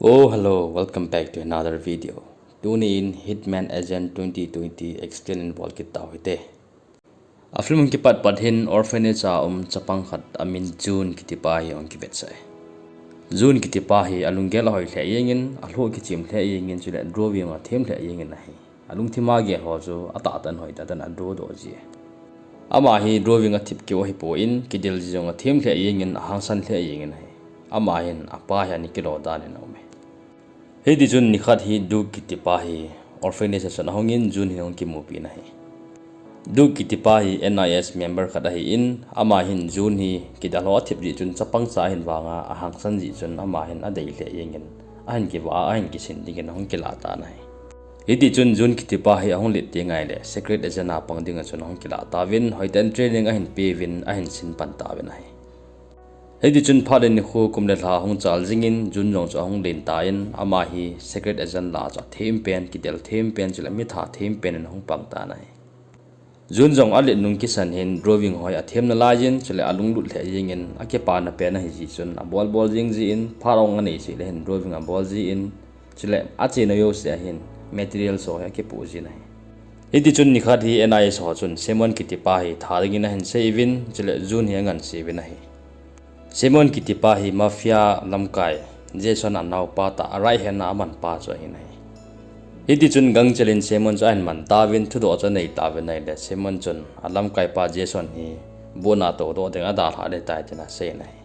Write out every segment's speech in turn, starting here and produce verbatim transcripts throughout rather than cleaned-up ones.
Oh, hello, welcome back to another video. Tuni in Hitman Agent twenty twenty explain in bol kit tau hite. A film hung kipat pat hin orphanage a um chapang khat amin June kiti pa hi hung kivetsah e. June kiti pa hi alunggel ahoi lheh jengin, alhoh kichim lheh jengin, chule drawing a them lheh jengin ahi. Alungthim a gel ho chu atah tah in hoi tah tah in adraw doh ji e. Ama hi drawing athip keu ahipon, kidel ji jong athem lheh jengin, ahangsan lheh jengin ahi. Ama hin apa hi ana kilo dan in aum e. Hiti chun nikhat hi Duke kiti pa hi orphanage a chun ahungin June hin ahung kimupi in ahi. Duke kiti pa hi N I S member khat ahin, ama hin June hi kidel ho athip jeh chun chapang cha ahin vanga ahangsan jeh chun ama hin adei lheh jengin, ahin kivah a, ahin kisin dingin ahung kilah tan ahi. Hiti chun June kiti pa hi ahung len teng ahile secret agent a pang dinga chun ahung kilah tauvin, hoitah in training ahin peuvin, ahin sin pan tauvin ahi. Hiti chun phat le nikho kum le lha ahung chal jingin, June jong chu ahung len tan, ama hi secret agent lah a chu athem pen, kidel them pen, chule mitha them pen in ahung pang tan ahi. June jong alet nung kisan hin drawing ho hi athem nalai jin, chule alunglut lheh jengin, akipana pen ahi jeh chun abol bol jing jin, phat ahung anei seh le hin drawing abol jin, chule achena jouse a hin material ho hi akipoh jin ahi. Hiti chun nikhat hi N I S ho chun Simon kiti pa hi that dingin ahin sei uvin, chule June hi angansei uvin ahi. Simon kiti pa hi mafia lamkai Jason a naopa tah, a right hand a aman pa chu ahin ahi. Hiti chun gangchel in Simon chu ahin man tauvin, thudoh chu anei tauvin ahile, Simon chun alamkai pa Jason hi bun a toudoh ding adalhah ding ahitai tin asei in ahi.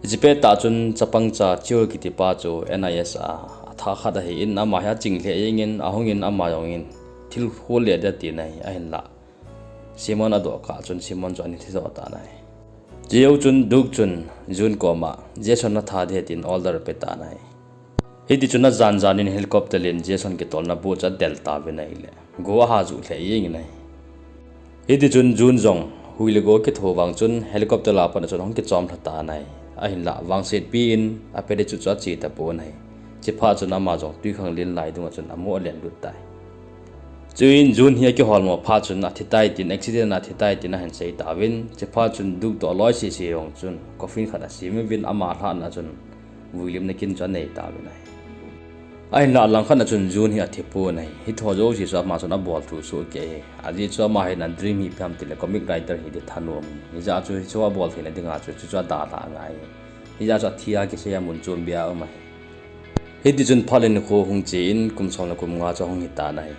Hiche pettah chun chapang cha Chio kiti pa chu N I S a atha khat ahin, ama hi aching lheh jengin, ahungin ama jongin thil khol le ding atin ahi, ahinlah Simon adoh kah chun Simon chu ana thi jo tan ahi. Chujou chun Duke chun June koma Jason natha ding ahi tin order ape tan ahi. Hiti chun ajan jan in helicopter in Jason kitolna boat chu adel tauvin ahile, go aha juh lheh jengin ahi. Hiti chun June jong hui le go kitho vang chun helicopter a pat a chun ahung kichom lha tan ahi. Ahinlah vangsetpi in a parachute chu ache tapon ahi. Chuphat chun ama jong twikhanglen lai dunga chun amoh alen lut tai. Chuin June hi akiholmo phat chun athitai tin, accident a athitai tin ahin sei tauvin, chuphat chun Duke toh aloi sese jong chun coffin khat asem uvin, ama lhahna chun vuilimna kin chu anei tauvin ahi. Ahinlah langkhat a chun June hi athipon ahi. Hiche jouse chu ama chun abol thu soh kei ahi. Ajeh chu ama hin a dream hi ipi ham itile comic writer hi ding thanom in. Hijeh a chu hiche abol theina dinga chu chuchu adalhah angai ahi. Hijeh a chu athi a kisei a mun chombeh a um ahi. Hiti chun phat le nikho hung chen, kum som le kum nga chu ahung hitan ahi.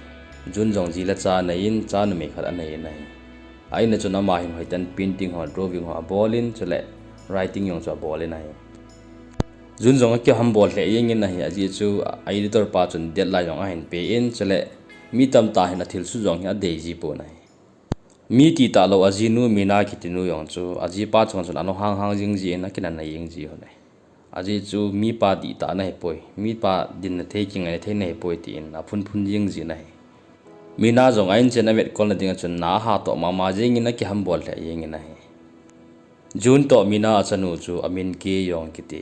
June jong ji le cha anei in, cha numei khat anei in ahi. A in a chun ama hin hoitah in painting ho, drawing ho abol in, chule writing jong chu abol in ahi. June jong akihambol lheh jengin ahi, ajeh chu a editor pa chun deadline jong ahin pe in, chule mi tamtah hin athilsut jong hi adei ji pon ahi. Mi titahlou ajinu Mina kitinu jong chu ajipa chunga chun alunghang hang jing jin akinana jing ji lhon ahi. Ajeh chu mipa dihtah nahipoi, mipa dinna thei kingaina thei nahipoi tin aphunphun jing jin ahi. Mina jong a inchen avetkolna dinga chun na ahatoh mama jengin akihambol lheh jengin ahi. June toh Mina achanu chu amin Keyong kiti.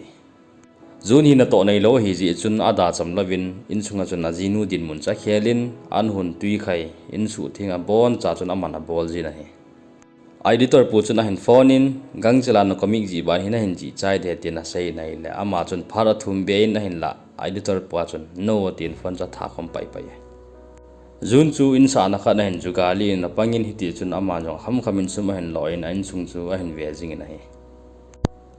June hi natoh neilou ahijeh chun adacham louvin insunga chun ajinu dinmun chu akhel in, an hun twikhai, insuhtheng aboncha chun aman abol jin ahi. Editor pu chun ahin phone in, gangchela na comic jih ban hi nahin jih chai ding tin asei in ahile, ama chun phat athum be in ahinlah, editor pa chun no tin phone chu athakhum paipai e. June chu insahna khat ahin jugali in apangin hitichun aman jong khamkham in sum ahin loh in a insung chu ahin ve jingin ahi.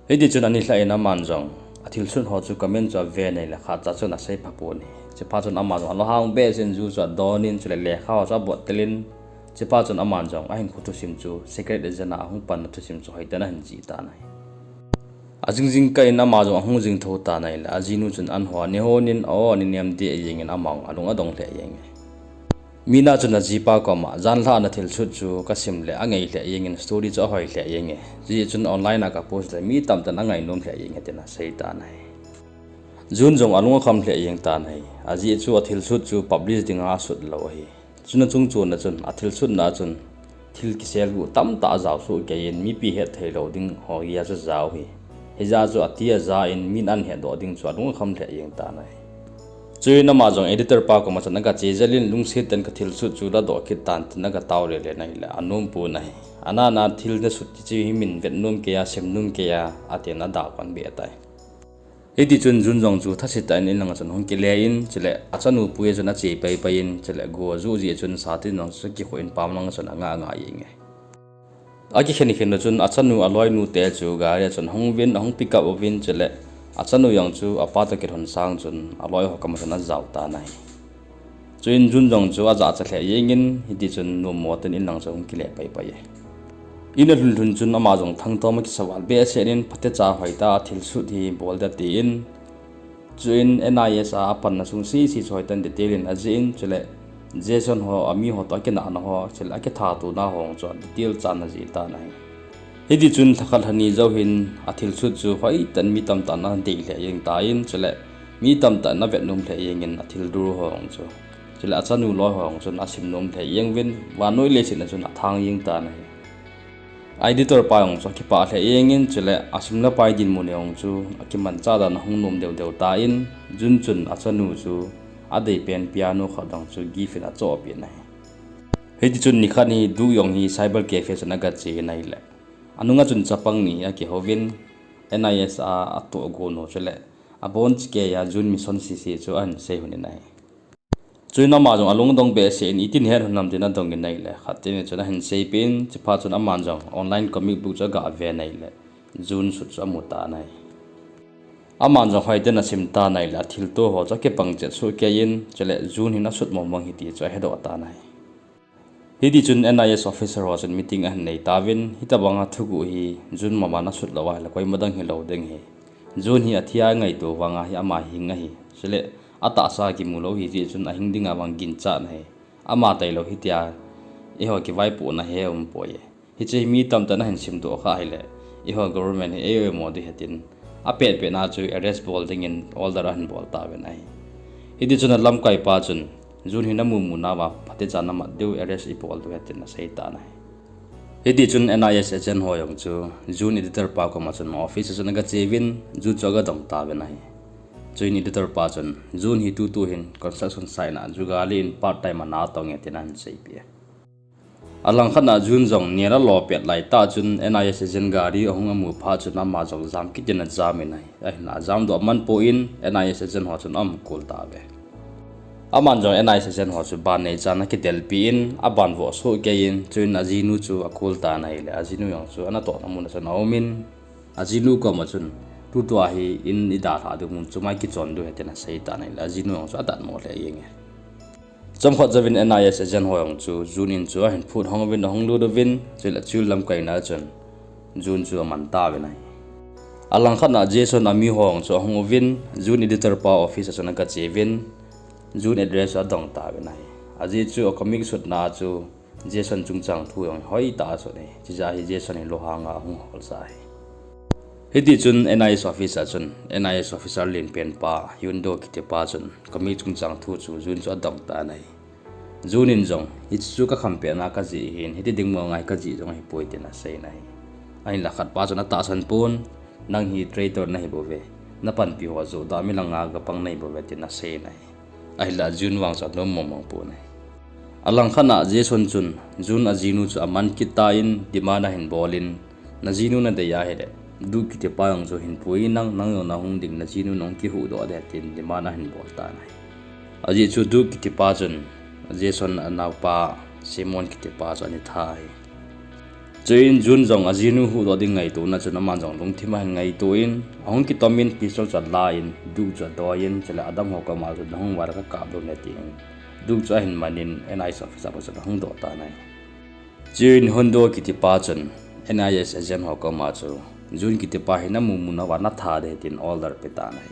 Hitichun anilhah in aman jong athilsut ho chu comment chu ave in ahile khatcha chun asei phapon ahi. Chuphat chun aman jong alunghang behseh in ju chu adonin chule lekha ho chu abottelin, chuphat chun aman jong ahinkho thusim chu secret agent a ahung panna thusim chu hoitah in ahin jih tan ahi. Ajing jingkah in ama jong ahung jing thou tan ahile ajinu chun an ho anehonin a-o aninem deh jengin ama jong alung adong lheh jenge. Mina chun ajipa koma, janlhah na thilsut chu kasim le angei lheh jengin story chu ahoi lheh jenge. Hijeh chun online a kapost le mi tamtah in angainom lheh jenge tin asei tan ahi. June jong alung akham lheh jeng tan ahi. Ajeh chu athilsut chu publish dinga asut lou ahi. Chuna chungchon a chun athilsutna a chun thil kiselguh tamtah ajao soh kei in mipi hetthei lou ding ho hi achu jao ahi. Hijeh a chu ati aja in min ahin hedoh ding chu alung akham lheh jeng tan ahi. Chuin ama jong editor pa koma chun agache jel in lungset tah in kathilsut chu ladoh kit tan tin agatao lele in ahile anompon ahi. Anana thil nasut kiche hi min vetnom keiya, semnom keiya, atin adakon beh tai. Hiti chun Jun jong chu thase tah in in langa chun ahung kile in, chule achanu pui a chun ache pai pai in, chule go ju ji a chun satin jong chu kikhoh in pam langa chun anga anga jeng e. Akikhen khen u chun achanu aloinu te chu gari a chun ahung uvin, ahung pick up uvin, chule achanu jong chu apa toh kilhon sang chun aloi ho koma chun ajao tan ahi. Chuin Jun jong chu ajahcha lheh jeng in, hiti chun nommo tah in in lang chu ahung kile pai pai e. In alhun lhun chun ama jong thangtom a kisaval behseh in, phatecha hoitah a thilsut hi bol ding atin, chuin N I S a apanna sung sese chu hoitah in detail in ajih in, chule Jason ho, ami ho toh akinahna ho, chule akithatona ho chu detail chan ajih tan ahi. Hiti chun lhakhat lhani jou hin athilsut chu hoitah in mi tamtah in adei lheh jeng tan, chule mi tamtah in avet nom lheh jeng in athildur ho chu, chule achanu loi ho chun asim nom lheh jeng uvin, vannoi leiset a chun athang jeng tan ahi. Editor pa jong chu akipah lheh jeng in, chule asum le pai dinmun jong chu akimanchah dan a hung nom deu deu tan, Jun chun achanu chu adei pen piano khat jong chu gift in achoh peh in ahi. Hiti chun nikhat hi Duke jong hi cyber cafe chun agache in ahile, anunga chun chapang ni hi akihouvin, N I S a atohgon u chule abonchakei a Jun mission sese chu ahin sei lhon in ahi. Chuin ama jong alungdong behseh in, itin het lhon ham tin adong in ahile, khat teni chun ahin seipeh in, chuphat chun aman jong online comic book chu agave in ahile, Jun sut chu amu tan ahi. Aman jong hoitah in asim tan ahile, athilto ho chu akipang chet sohkei in, chule Jun hin asut mong mong ahi ti chu ahedoh tan ahi. Hiti chun N I S officer ho chun meeting ahin nei tauvin, hitobanga thuguh hi Jun mama in asut lou ahile koima dang hilou ding ahi. Jun hi athi a angaito vanga hi ama hing ahi, chule atahsa kimu lou ahi jeh chun ahing dinga vang ginchat ahi. Ama tailou hitia eiho kivaipohna hi aumpoi e. Hiche hi mi tamtah in ahin simdoh kha ahile, eiho government hi eioimo ding ahi tin, apetpet na chu arrest bol dingin order ahin bol tauvin ahi. Hiti chun alamkaipa chun, Jun hi namu mu nauva phatecha namat diu, arrest ibol diu ahi tin asei tan ahi. Hiti chun N I S agent ho jong chu Jun editor pa koma chun office a chun agache uvin, Jun chu agadong tauvin ahi. Chuin editor pa chun, Jun hi tutu hin construction site na jugali in part time a ana tong e tin ahin seipeh e. Alangkhat na Jun jong nel alo pet laitah chun N I S agent gari ahung amu phat chun ama jong jam kit in ajam in ahi. Ahinla ajamdoh aman poi, N I S agent ho chun aum kul tauve. Aman jong N I S agent ho chu ban neichan akidelpi in, aban voh sohkei in, chuin ajinu chu akul tan ahile, ajinu jong chu anatohna mun a chun aumin, ajinu koma chun, tutua hi in idalhah ding mun chu mai kichon diu ahi tin asei tan ahile, ajinu jong chu adatmo lheh jeng e. Chomkhat jouvin N I S agent ho jong chu Jun in chu ahin phut hong uvin ahung lut uvin, chule chu lamkaina a chun Jun chu aman tauvin ahi. Alangkhat na Jason ami ho jong chu ahung uvin, Jun editor pa office a chun agache uvin, Jun address chu adong tauvin ahi. Ajeh chu acomic sutna a chu Jason chungchang thu jong hoitah a asut e. Chijeh a hi Jason hi lunghanga ahung holsa ahi. Hiti chun N I S office a chun N I S officer lenpen pa Hyun Do kiti pa chun comic chungchang thu chu Jun chu adong tan ahi. Jun in jong, hiche chu kakhampetna kajih ahin, hiti ding mong ngai kajih jong ahipoi tin asei in ahi. Ahinla khatpa chun atahsan pon, nang hi traitor nahi bouve, napanpi ho joh da mi langa gapang nahi bouve tin asei in ahi. Ahinla Jun vang chu anom mong mong pon ahi. Alangkhat na Jason chun Jun ajinu chu aman kit tan demand ahin bol in, najinu nadei ahile, Duke kiti pa jong chu hinpui in nang, nang jong nahung ding, najinu nahung kihuhdoh ding tin demand ahin bol tan ahi. Ajeh chu Duke kiti pa chun Jason anaopa Simon kiti pa chu ana tha ahi. Chuin Jun jong ajinu huhdoh ding ngaitona chun aman jong lungthim ahin ngaito in, ahung kitom in pistol chu ala in, Duke chu adoi in, chule adam ho koma chun nahung vale kakap diu ahi tin, Duke chu ahin man in N I S office a pa chun ahung doh tan ahi. Chuin Hyun Do kiti pa chun N I S agent ho koma chu Jun kiti pa hi namu mu nauva natha ding ahi tin order ape tan ahi.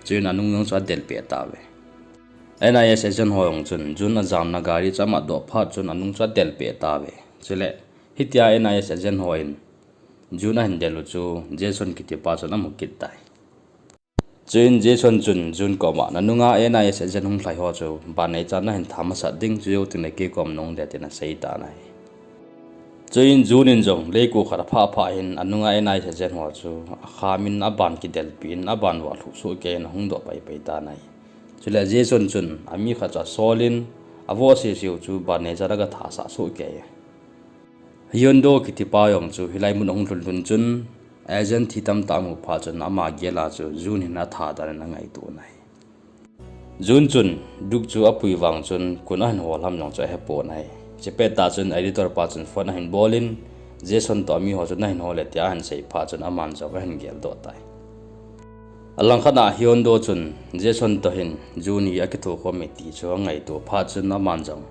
Chuin anung jong chu adelpeh tauve. N I S agent ho jong chun Jun ajamna gari chu amatdoh phat chun anung chu adelpeh tauve. Chule hitia N I S agent hon Jun ahin del u chu Jason kiti pa chun amu kit tai. Chuin Jason chun Jun koma, nanunga N I S agent hung lhai ho chu ban neichan nahin tha masat ding, chujou tengle kei kom nahung ding tin asei tan ahi. Chuin Jun in jong leiko khat aphah phah in anunga N I S agent ho chu akham in aban kidelpi in aban vah lhuh sohkei in ahung doh pai pai tan ahi. Chule Jason chun ami khat chu asol in avoh seseu chu ban neichan aga thasah sohkei e. Hyun Do kiti pa jong chu hilai mun ahung lhun lhun chun Agent thi tamtah amu phat chun ama gel a chu Jun hin atha dan in angaito ahi. Jun chun Duke chu apui vang chun kun ahin hol ham jong chu ahepon ahi. Chupet tah chun editor pa chun phone ahin bol in, Jason toh amiho chu nahin hol e tia ahin sei phat chun aman jong ahin geldoh tai. Alangkhat a Hyun Do chun Jason toh hin Jun hi akithokhom e ti chu angaito phat chun aman jong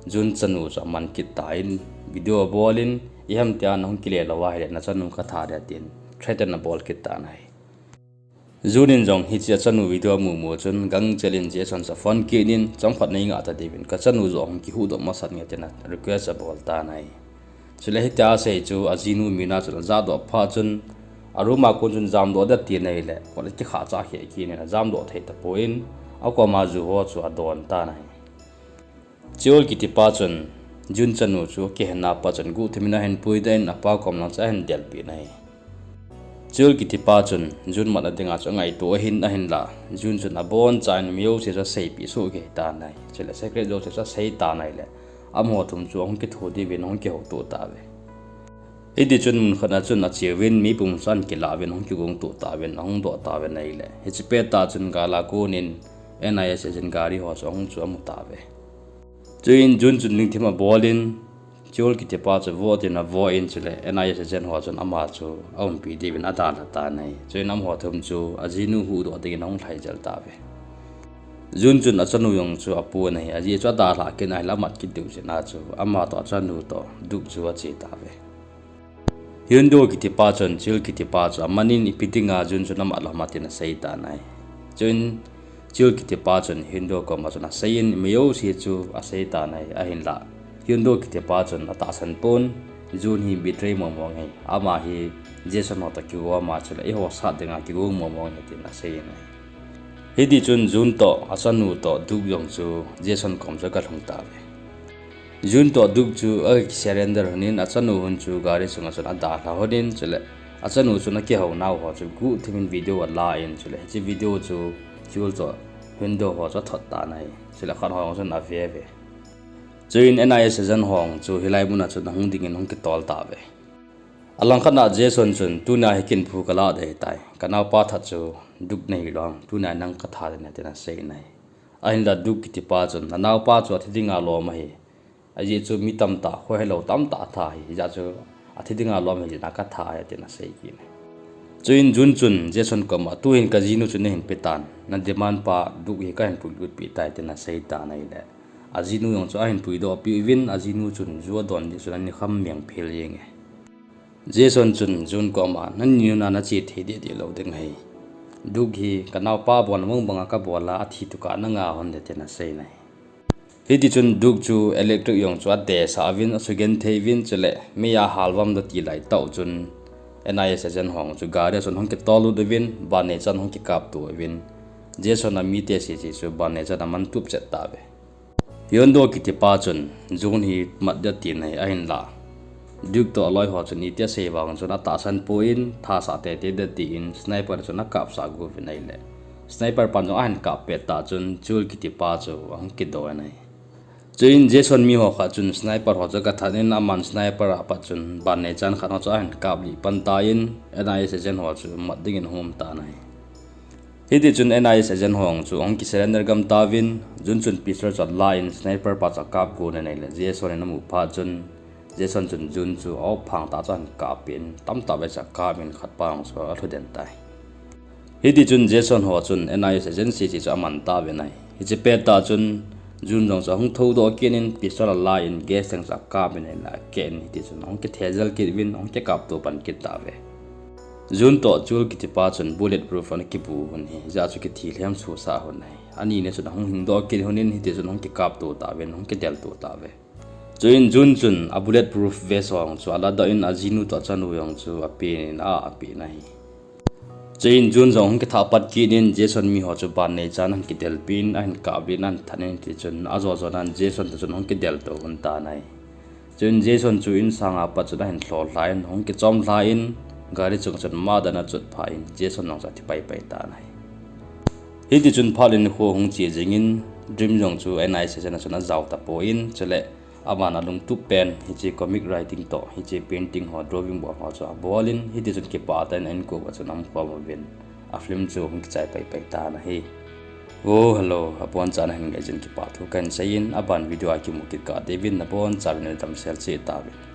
Jun chanu chu aman kit tan video abol in, iham tia nahung kile lou ahile nachanu katha ding ahi tin threaten abol kit tan ahi. Jun in jong hiche achanu video amu mu chun gangchel in Jason chu aphone kit in, chomkhat neingah ta diuvin kachanu joh hung kihuhdoh masat nge tin request abol tan ahi. Chule hitia asei chu ajinu Mina chun ajahdoh phat chun, a room a kon chun jamdoh ding ati ahile, kot akikhah cha kheh kit in ajamdoh thei tapon, akoma ju ho chu adon tan ahi. Cheol kiti pa chun Jun chanu chu kihenna pa chun guhthim in ahin puidoh in apa kom lang chu ahin delpeh in ahi. Cheol kiti pa chun Jun matna dinga chu angaito ahin, ahinla Jun chun abonchan mi jouse chu aseipeh soh kei tan ahi. Chule secret jouse chu asei tan ahile, amaho thum chu ahung kitho diuvin ahung kihouto tauve. Hiti chun mun khat a chun acheuvin, mi pum chu ahin kilah uvin, ahung kigongto tauvin, ahung doh tauvin ahile, hiche pet tah chun gal a kon in N I S agent gari ho chu ahung chu amu tauve. Chuin Jun chun lungthim abol in, Cheol kiti pa chu vo tin avo in, chule N I S agent ho chun ama chu aumpi diuvin adalha tan ahi. Chuin amaho thum chu ajinu huhdoh dingin ahung lhai jel tauve. Jun chun achanu jong chu apon ahi, ajeh chu adalhah kit in ahile amat kit diu jeh a chu ama toh achanu toh Duke chu ache tauve. Hyun Do kiti pa chun Cheol kiti pa chu aman in, ipi dinga Jun chu namat lou ham tin asei tan ahi. Chuin Cheol kiti pa chun Hyun Do koma chun asei in, mi jouse chu asei tan ahi, ahinla Hyun Do kiti pa chun atahsan pon, Jun hi betray mong mong ahi, ama hi Jason ho toh kigong a, chule eiho sat dinga kigong mong mong ahi tin asei in ahi. Hiti chun Jun toh achanu toh Duke jong chu Jason kom chu agalhung tauve. Jun toh Duke chu akisurrender lhon in achanu hun chu gari sunga chun adalha lhon in, chule achanu chun akihounau ho chu guhthim in video ala in, chule hiche video chu Cheol toh Hyun Do ho chu athot tan ahi, chule khat ho jong chun ave uve. Chuin N I S agent ho jong chu hilai mun a chun ahung dingin ahung kitol tauve. Alangkhat a Jason chun, tunia hi kin phu kalah ding ahitai, kanaopa that chu Duke nahi lou ham, tunia nang katha ding ahi tin asei in ahi. Ahinla Duke kiti pa chun, nanaopa chu athi dinga lom ahi, ajeh chu mi tamtah, khohelou tamtah atha ahi, hijeh chun athi dinga lom ahi jeh a katha ahi tin asei kit in ahi. Chuin Jun chun Jason koma, tuhin kajinu chu nahin pe tan, na demand pa Duke hi kahin puilut peh tai tin asei tan ahile, ajinu jong chu ahin puidoh peh uvin, ajinu chun ju adon ding chun ani kham meng phel jenge. Jason chun Jun koma, nani nunga nache thei deh deh lou ding ahi, Duke hi kanaopa bolna mong banga kabol a, athi tukah nanga hon ding tin asei in ahi. Hiti chun Duke chu Electric jong chu adesah uvin, asugenthei uvin, chule meiya halvam ding ati lai tah chun N I S agent ho chu gari a chun ahung kitol lut uvin, Barney chan ahung kikapto uvin, Jason a mite sese chu Barney chan aman tup chet tauve. Hyun Do kiti pa chun Jun hi mat ding ati in ahi, ahinla Duke toh aloi ho chun iti asei vang chun atahsan poi in, thasah teitei ding atin sniper chun akapsah got uvin ahile, sniper pan jong ahin kap pet tah chun Cheol kiti pa chu ahung kido in ahi. Chuin Jason mi ho khat chun sniper ho chu agathat in, aman sniper a pat chun Barney chan khat ho chu ahin kaplih pan tan, N I S agent ho chu mat dingin ahung um tan ahi. Hiti chun N I S agent ho chu ahung kisurrender gam tauvin, Jun chun pistol chu ala in sniper pa chu akap got in ahile, Jason in amu phat chun, Jason chun Jun chu a-op phang tah chu ahin kap in, tamtah vei chu akap in, khat pa jong chu alhu den tai. Hiti chun Jason ho chun N I S agent sese chu aman tauvin ahi. Hiche pet tah chun Jun jong chu ahung thoudoh kit in, pistol ala in, gas tank chu akap in ahile, akeh in, hiti chun ahung kithejal kit uvin, ahung kikapto pan kit tauve. Jun toh Cheol kiti pa chun bulletproof ana kibu un ahi, hijeh chun kithilhem suhsah un ahi. Anina chun ahung hingdoh kit un in, hiti chun ahung kikapto tauvin, ahung kidelto tauve. Chuin Jun chun a bulletproof vest ho chu aladoh in, ajinu toh achanu jong chu apen in a, apen ahi. Chuin Jun jong ahung kithah pat kit in, Jason mi ho chu Barney chan ahin kidelpeh in, ahin kaplih in, ahin that in, hiti chun ajo jo nan Jason toh chun ahung kidelto un tan ahi. Chuin Jason chu insang a pat chun ahin lhol lha in, ahung kichom lha in, gari chunga chun ama dan achot phat in, Jason jong chu athi paipai tan ahi. Hiti chun phat le nikho ahung che jing in, Dream jong chu N I S agent a chun ajao tapon, chule Aman alungtup pen hiche comic writing toh hiche painting ho, drawing bol ho chu abol in, hiti chun kipah tah in a inko uva chun aum khom uvin, a film chu hung kichai paipai tan ahi. Oh hello, aboncha nahin ngai jeh in kipah thu kahin seiyin, aban video a kimu kit kah diuvin nabonchauvin nadamsel cheh tauvin.